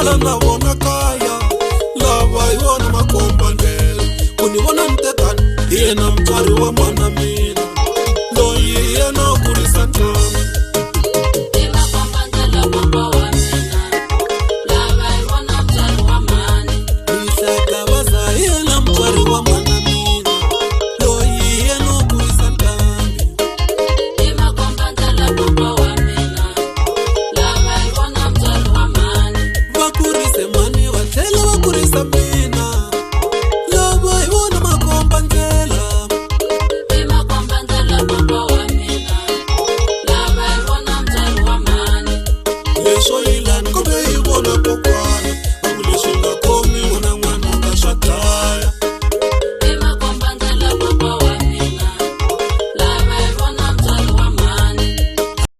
Sala na vona kaya lava hi vona makombandlela ku ni vona ni tetani hi yena mutswari wa mana mina.